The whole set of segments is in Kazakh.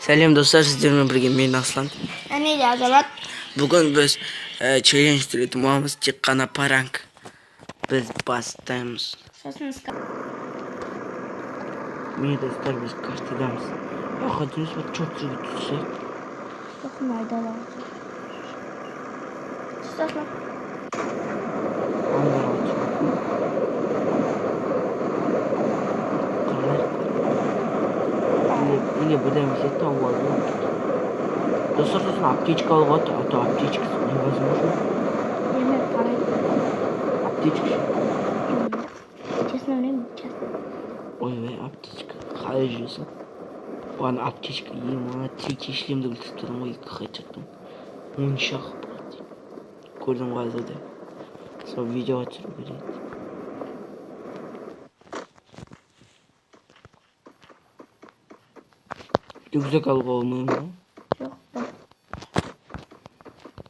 Сәлем, достар, сіздермен бірге мен, Аслан. Әне де Азамат. Бүгін біз челлендж түсіретін боламыз, тек қана пранк. Біз бастаймыз. Сосын Міне, достар, біз картадамыз. Ходимыз ба, черт жерге түссек. Жоқ, мен айдалаға. Түс, Аслан. Аңдарға түсіп. Қырылайық. Или бірдемесе тауып алып. Достар, сосын аптечка алуға, а то аптечкасы невозможно. Еме паранг. Аптечка ше? Честно время, честно. Ойбай, аптечка. Қалай жүресің? Оған аптечка ема, третий шлемді өлтіріп тұрмын ғой екі хедшотпен. 13 ақ болды. Көрдің ғой, Азада. Сол видеоға түсіру керек. Рюкзак алуға болмай ма? Жоқ, бар.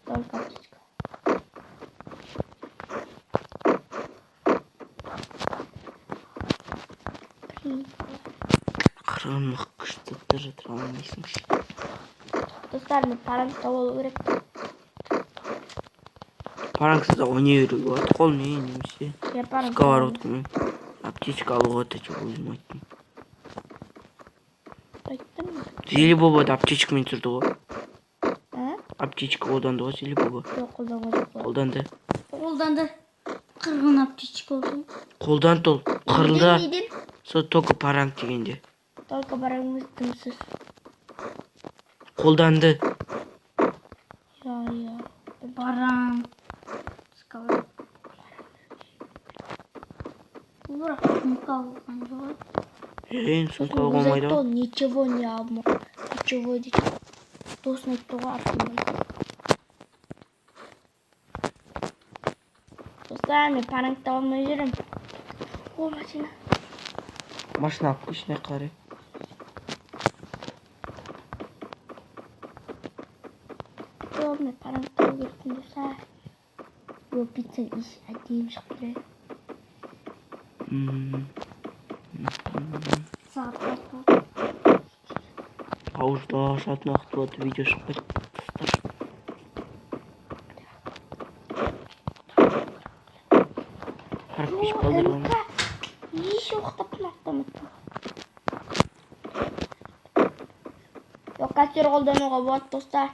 Только аптечка. Прикол. Қырғын күшті заттар жатыр, ала алмайсың. Достар, мен паранг тауып алу керек. Пранксыз да ойнай беруге болады қолмен немесе Я паранг. сковородкамен. Аптечка алуға да жоқ, өзім айттым. Айттым. Зеле Боба да аптечкамен түсірді ғой. А? Аптечка қолданды ғой Зеле Боба. Жоқ, қолданған жоқ қой. Қолданды. Қолданды. Қырғын аптечка olsun. Қолданды ол. Қырылды. Неден? Сол только пранк дегенде. Только паранг дымсыз. Қолданды. Я. Паранг. Сковородка. Бірақ сумка алған жоқ. Е, сумка Сосын алуға өзі болмайды айтты ғой. ғой, ничего не алмақ. Ничего дейді. Досын айтты ғой артынан. Достар, мен паранг таба алмай жүрмін. О, машина. Машина алып келші, мына қарай. Жоқ, мен паранг табу керекпін, достар. О, пицца иісі әдемі шығып тұр. Е. Сағат қаш болды? Ауызда ашатын уақыт болады, видео шықпайды. Достар. Қарап кеш О, балдырған. МК. Неше оқ таптым автоматтан. Жоқ, костер қолдануға болады, достар.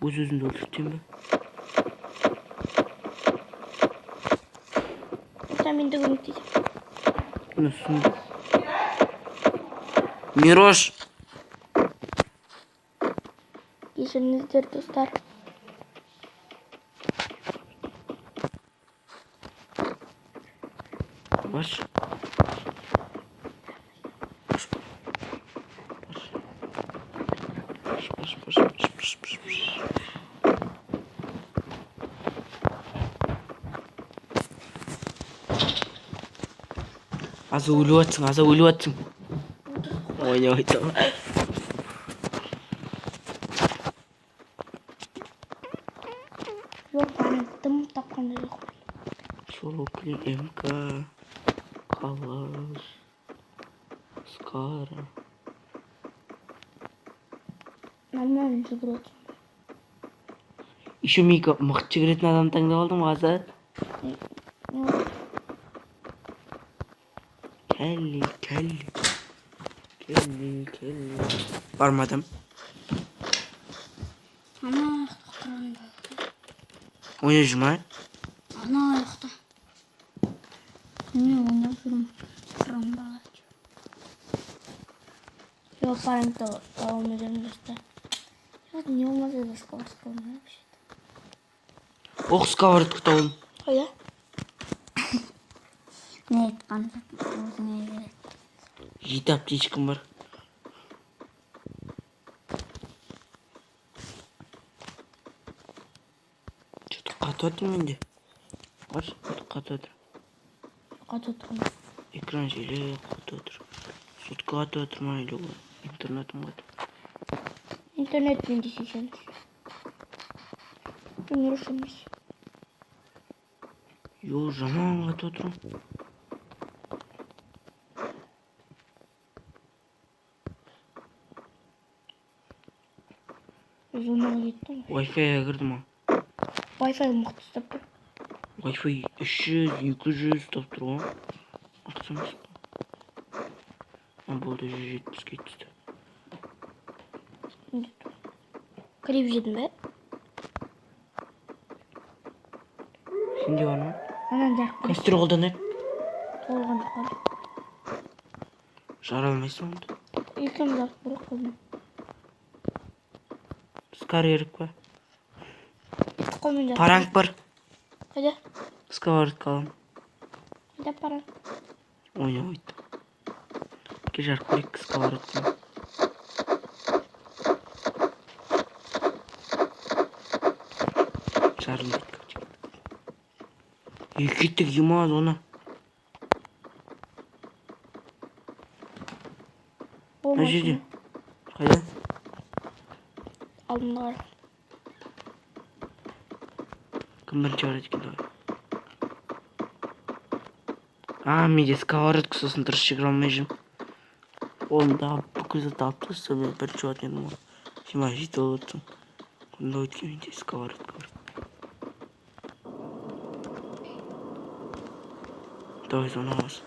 Өз өзіңді өлтіртем бе? Достар, мен де көмектесемін. Міне сұмдық. Мирош! Кешіріңіздер, достар. Баршы. Баршы. Баршы, баршы, баршы, баршы, баршы, баршы, баршы. Аза, өліп жатсың, Аза, өліп жатсың. Ойнап айтамын. Жоқ, паранг дым тапқан да жоқ. Соло клин, МК, Калаш, Скара. Нормально жүгіріп отырмын. Еще Мика мықты жүгіретін адам таңдап алдым ғой, Аза. Не болды? Келли, Келли. Келли, Келли. Бармадым. Ана жақта қырғын бала. Ойнап жүр ма? Ана жақта. Мен ойнап жүрмін. Қырғын бала. Жоқ, паранг таба алмай жүрмін, достар. Вот не болмаса да сковородка ойнайық вообще. Оқ, сковородка тауылдым. Қайда? Не айтқан өзіңе береді. Жеті аптечкам бар. Что-то қатып жатыр менде. Баршы, қатып жатыр. Қатып отырмын. Экран желі қатып жатыр. Сотка қатып жатыр ма или интернетім қатып. Интернет менде 83. Мирош емес. Йо, жаман қатып жатыр. Зонаға кеттім. Wi-Fi-ға кірдім ау. Wi-Fi мықты ұстап тұр. Wi-Fi 300, 200 ұстап тұр ғой. Мықты емес пе? А, болды, 170-ке түсті. Кіріп жедің бе? Сенде бар ма? Ананы жарып көрейік. Костер қолданайық. Толған жоқ әлі. Жара алмайсың онда. Екеуміз жарып көрейік қолмен. Скар керек па? Қолмен жарып. Паранг бар. Қайда? Сковородка аламын. Қайда паранг? Ойнап айттым. Кел жарып көрейік сковородканы. Жарылмайды, короче. Е, кеттік, ема, зона. Мына жерде. Қайда? Алдымда қара. Кім бірінші барады екен, давай. А, менде сковородка, сосын дұрыс жүгіре алмай жүрмін. Қолымдағы бүкіл затты алып тастап, мен бірінші баратын едім ғой. Сен маған жетіп алып отырсың. Онда өткен менде сковородка бар. Давай зона бас.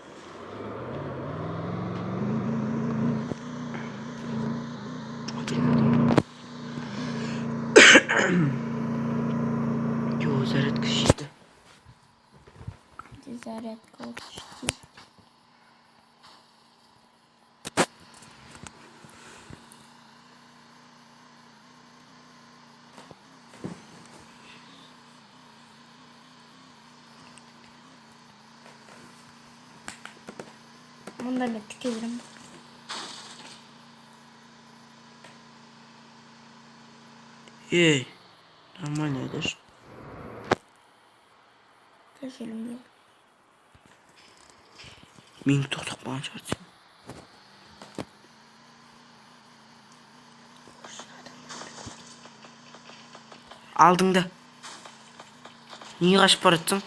Йо, зарядка жетті. Зарядка 34. Мұнда мен тіке жүремін. Ей, нормально айдашы. Кешелім келді. Мені тоқтап қалған шығар сен. Алдыңда. Неге қашып бара жатсың?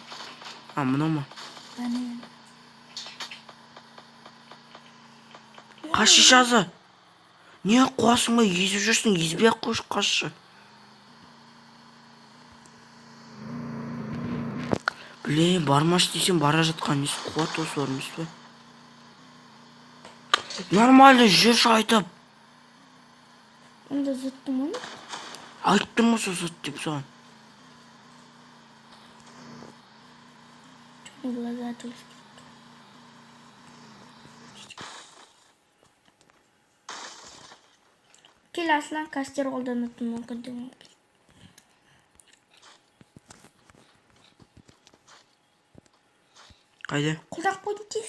А, мынау ма? Әне. Қаш жазы. Не қуасың ба? Езіп жүрсің, езбей ақ қойшы, қашшы. Блин, бармашы десем бара жатқан несі қуат осы бар емес пе? Нормально жүрші айтып. Онда зыттым оны. Айттым ғой сол зыт деп саған. Черные глаза отвлекли. Кел, Аслан, костер қолданатын мүмкіндігім келді. Қайда? Қолданып қойдым, тез.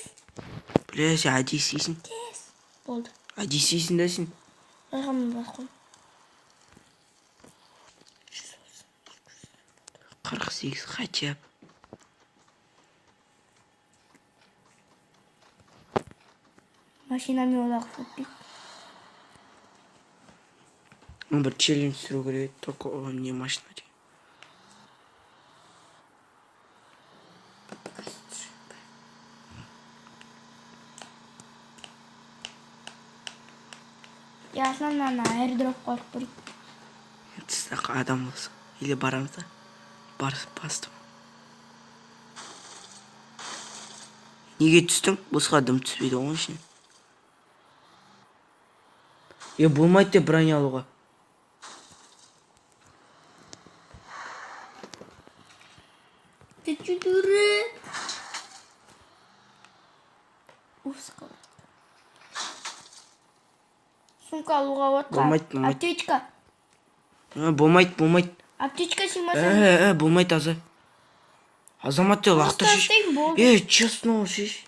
Бля, сен әдейі істейсің. Тез. Болды. Әдейі істейсің да сен. Байқамай басып қойдым. 48 хотя бы. Машинамен олағып өтпейді. Ну, бір челлендж түсіру керек еді, только оған не машина деген. Я, Аслан, ана аирдроп қойып көрейік. Тыста адам болса. Или барамыз да. Барып бастым. Неге түстің? Босқа дым түспейді оның ішіне. Е, болмайды деп броня алуға. Ты че, дурак? Уф, сумка алуға болады. Болмайды, болмайды. Аптечка. Болмайды, болмайды. Аптечка сыймаса. Болмайды, Аза. Азамат деп лақтыр шеш. Тастайын, болды. Честно, шеш.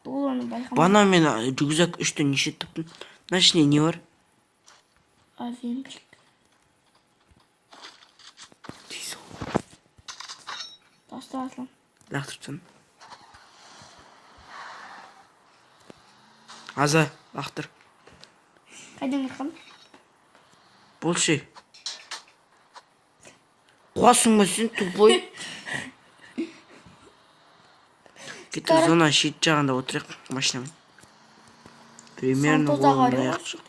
Ол оны байқамады. Бана мен рюкзак 3-тен неше таптым. Мына ішінде не бар? Авенчик. Тез ол. Таста, Аслан. Лақтырып тастадым. Аза, лақтыр. Қайдан кірдім? Болшы. Қуасың ба сен, тупой? Кеттік, зона шет жағында отырайық машинамен. Примерно Сантозаға ол барайық. аяқ жақ.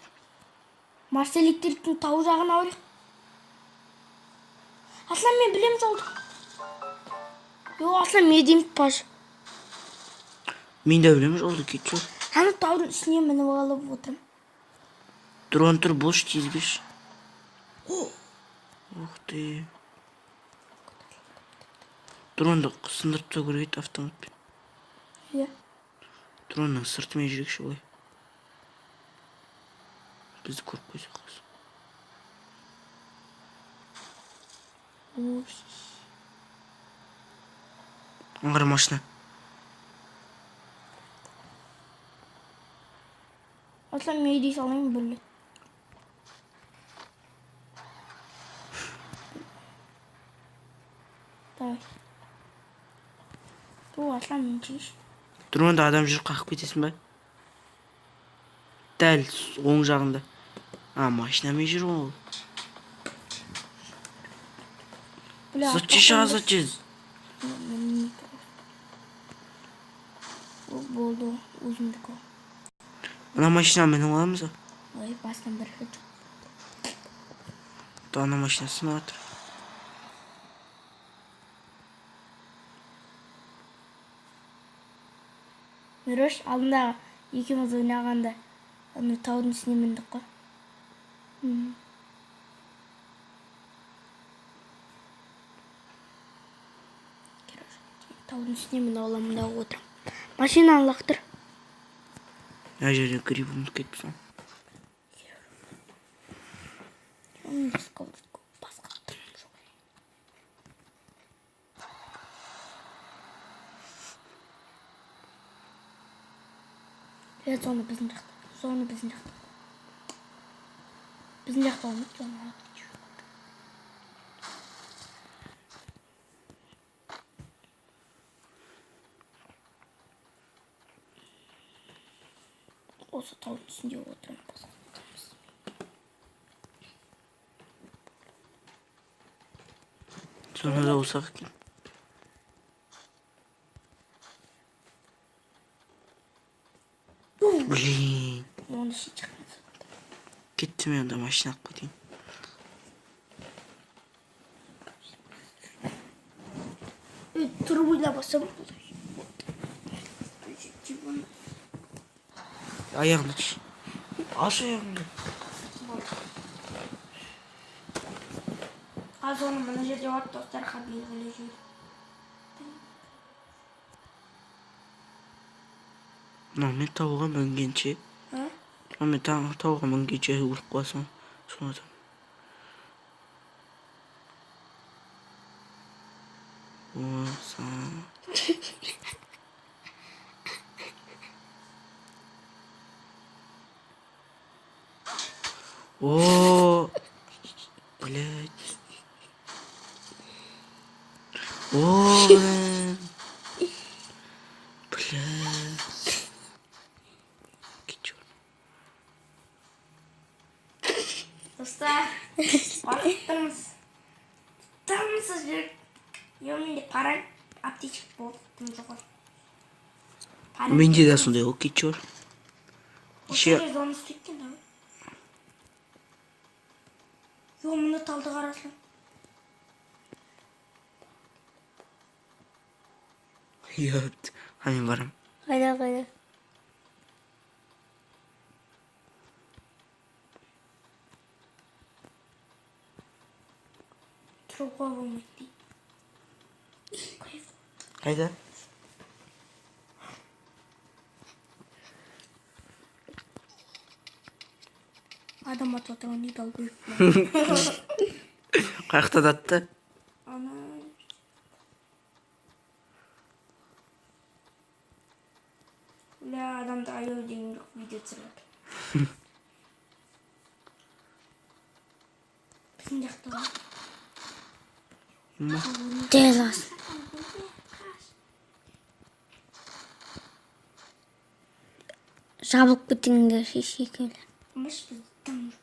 Марселиктердің тау жағына барайық. Аслан, мен білемін жолды. Йо, Аслан, мен паш. Мен де білемін жолды, кетші. Ана таудың үстіне мініп алып отырмын. Дрон тұр, болшы, тез келші. Ух ты. Дронды сындырып тастау керек еді автоматпен. Иә. Дронның сыртымен жүрейікші олай. Бізді көріп қойса қалсын. Аңғара машина. Аслан, мен дей салайын бір рет. Давай. Ту, Аслан, мен жейші. Дронда адам жүр, қағып кетесің ба? Дәл оң жағында. А, машинамен жүр ғой ол. Бля, Зачеш, зачеш. Болды, өзімдікі. Ана машина мініп аламыз ба? Ой, басынан бір хит. Ана машина сынып жатыр. Мирош, алдындағы екеуміз ойнағанда ана таудың үстіне міндік қой. Короче, таудың үстіне мініп аламын да отырамын. Машинаны лақтыр. Мына жерде гриб ұмытып кетіпсің. Басқа дым жоқ. Зона біздің жақта. Зона біздің жақта. Біздің жақта болмайды, зона. Осы таудың үстінде отырамын, басқа дым істемеймін. Зонада болсақ екен. Блин. Оны шет жаққа. Кетті, мен онда машина алып кетейін. Тұрып ойлап басам. Аяғыңды түш. Алшы аяғыңды. Қазір оны мына жерде бар, достарға белгілі жер. Мынау мен тауға мінгенше. А? Мынау мен тауға мінгенше өліп қаласың. Соны. О, блядь. О, блин. Блядь. Кетші. Достар, қорқып тұрмыз. Тынымсыз жүріп. Менде пара аптечка болды, тым жоқ. Менде де сондай ол, кетші. Осы жерде зона істейді екен да. Йо, мына талды қарасын. Ёпт. А мен барам. Қайда, қайда? Тұруға болмайды дейді. Кайф. Қайда? Адам атып отырған дейді ал көріп. Қаяқтан атты? Ана. Бля, адамды аяу деген жоқ, видео түсіріп жатыр. Біздің жақта ғой. Дәл ас. Жабылып кетіңдер шеше екеулер. Мыш біз дым жоқ.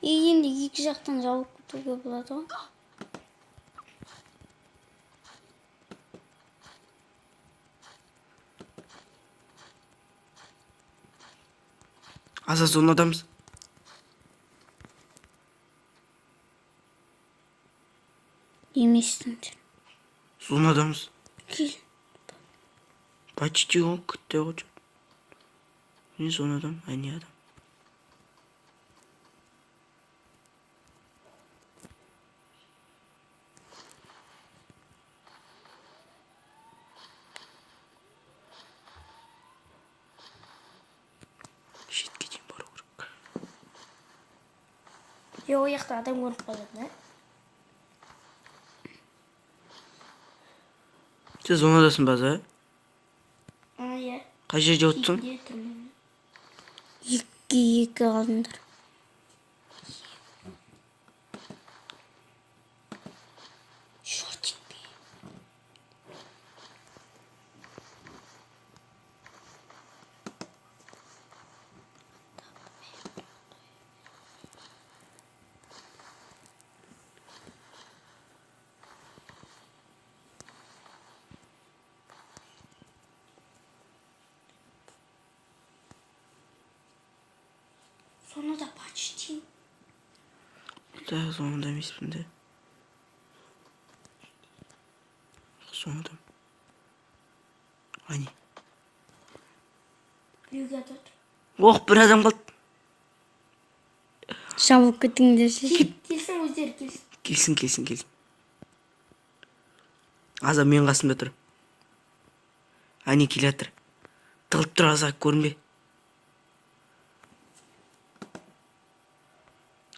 Енді екі жақтан жабылып кетуге болады ғой. Аза зонадамыз. істейсіңдер? Зонадамыз. Кел. Почти ғой, күтті ғой. Мен зонадамын, әне адам. Шетке дейін бару керек. Е, ол жақта адам көрініп қалады, да? Сен зонадасың ба, Аза? А, иә. Қай жерде отырсың? Шетінде тұрмын. 2-2 қалдыңдар. Шортик. Соны да почти. Да, зонада емеспін де. Зонадамын. Әне. Біреуге атып отыр. Ох, бір адам қалды. Жабылып кетіңдерші. Келсін өздері, келсін. Келсін, келсін, келсін. Аза менің қасымда тұр. Әне келе жатыр. Тығылып тұр, Аза, көрінбе.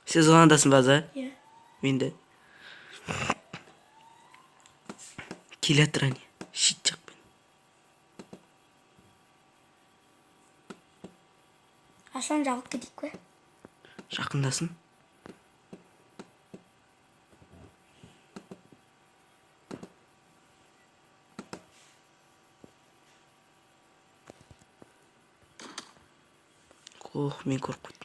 Сен зонадасың ба, Аза? Иә. Мен де. Келе жатыр әне. Шет жақпен. Аслан, жабылып кетейік пе? Жақындасын. Ох, мен көріп қойдым.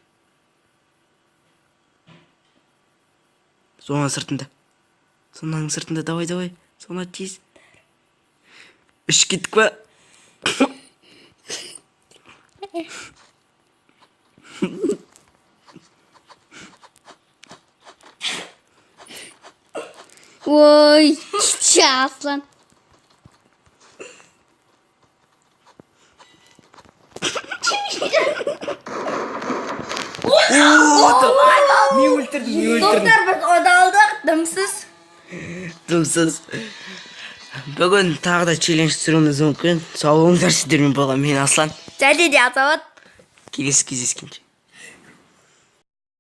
Зона сыртында. Зонаның сыртында, давай, давай. Зона тез. Үш кеттік па? Ой, кетші, Аслан. Мен өлтірдім, мен өлтірдім. Достар, біз одалдық, дымсыз. Дымсыз. Бүгін тағы да челлендж түсіруіміз мүмкін. Сау болыңыздар, сіздермен болған мен Аслан. Және де Азамат. Келесі кездескенше.